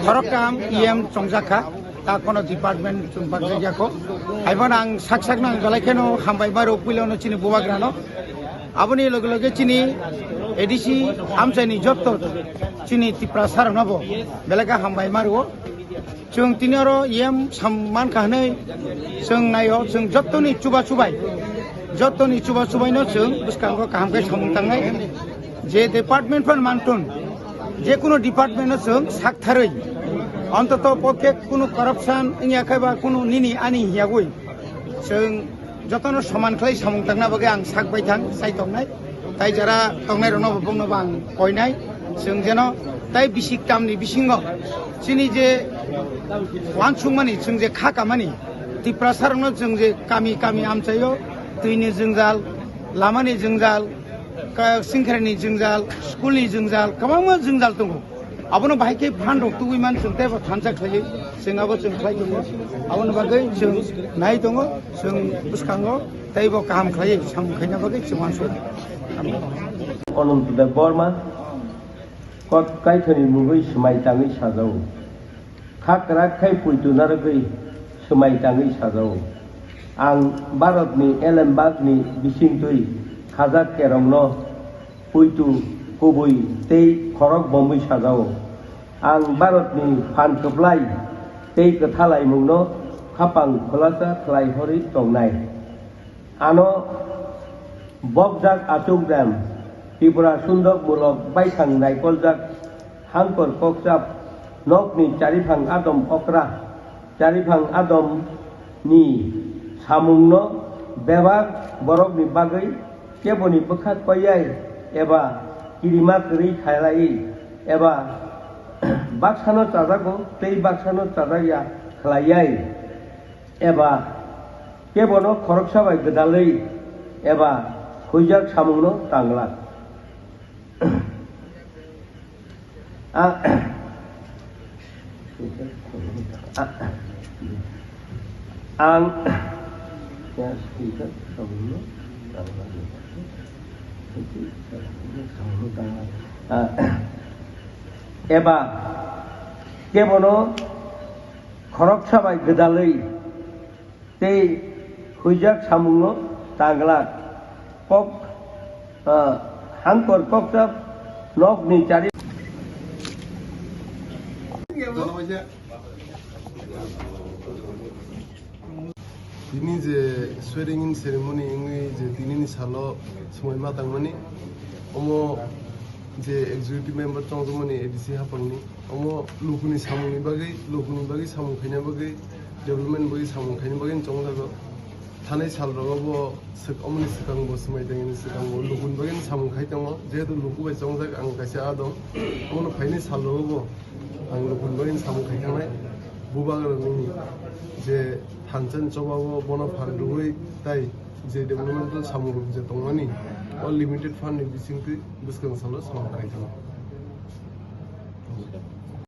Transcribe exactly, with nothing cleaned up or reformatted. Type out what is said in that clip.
Khoroktham E M chongjak kha, ta kono department chwng bakjak ya kho. Haiphano ang sak sak no ang belai kheno hambai maro puila no chini bubagra no. Aboni loge loge chini A D C amchai ni jotto chini Tiprasa rok no bo belai khe hambai maro. Chwng tini oro E M sam mankha hwnwi chwng naio, chwng jottoni chuba chubai, jottoni chuba chubaino chwng bwskango kaham khe samung tangnai. Je department phan mantun, je kuno department no chwng saktharwi, ontoto pokhe kuno corruption wngya khe ba kuno nini ani hiyagwi chwng jotono soman khlai samung tangna bagwi ang sak baithang chai tongnai. Tai jara tongnai rokno bo bongno bo ang koinai. Chwng jeno tai bisik tamni bisingo chini je uansukmani, chwng je kha kamani, Tiprasa rokno chwng je kami kami amchaio, twini jwngjal, lamani jwngjal, ka-, singkhrani jwngjal, school ni jwngjal, kwbangma jwngjal tongo. Abono bahai khe phan rok tugui man chwng teibo thansa khlaiwi chwng abo chwng khlai tongo. Aboni bagwi chwng nai tongo, chwng bwskango teibo kaham khlaiwi samung khaina bagwi chwng uansuk. Ananto Debbarma, Kot Kaithoni mungwi swmai tangwi sajao. Kha kwrak khai puitu narwgwi swmai tangwi sajao. Ang Bharatni elembakni bisingtwi khajak kerongno puitu kubui tei khorok bomwi sajao. Ang Bharatni phan kwplai tei kwthalaimungno khapang khulasa khlai horwi tongnai. Ano bokjak achukdem, Tripura sundok mulok baithang naikoljak hangkor kokchap nokni chariphang adom okra, chariphang adom ni samungno bebak borokni bagwi keboni bwkha koiyai eba kirima kwrwi khailai eba baksano chajago tei baksano chajakya khlaiyai eba kebono khoroksa bai gwdalwi eba huijak samungno tanglak. A-, a-, ang eba kebono khoroksa bai gwdalwi tei huijak samungno tanglak. Kok, ah, hangkor kokchap nokni chari. Tini je swearing in ceremony wngwi je tinini salo swmai ma tangmani, omo je executive member chongjakmani A D C haphangni, omo lukuni samungni bagwi, lukuni bagwi samung khaina bagwi, development bagwi samung khaina bagwi chongjago. Thanai salrogo bo swk-, omoni swkang bo swmai tangini swkang bo lukuni bagwi samung khai tongo, jehetu luku bai chongjak ang kaisa adong, omono phaini salrogo bo ang lukuni bagwi samung khai thangnai. Bubagrani je thansa ni choba bo bono phan rwui tai je developmental samung rok je tongmani, o limited fund ni bisingtwi bwskang salo samung khai tongo.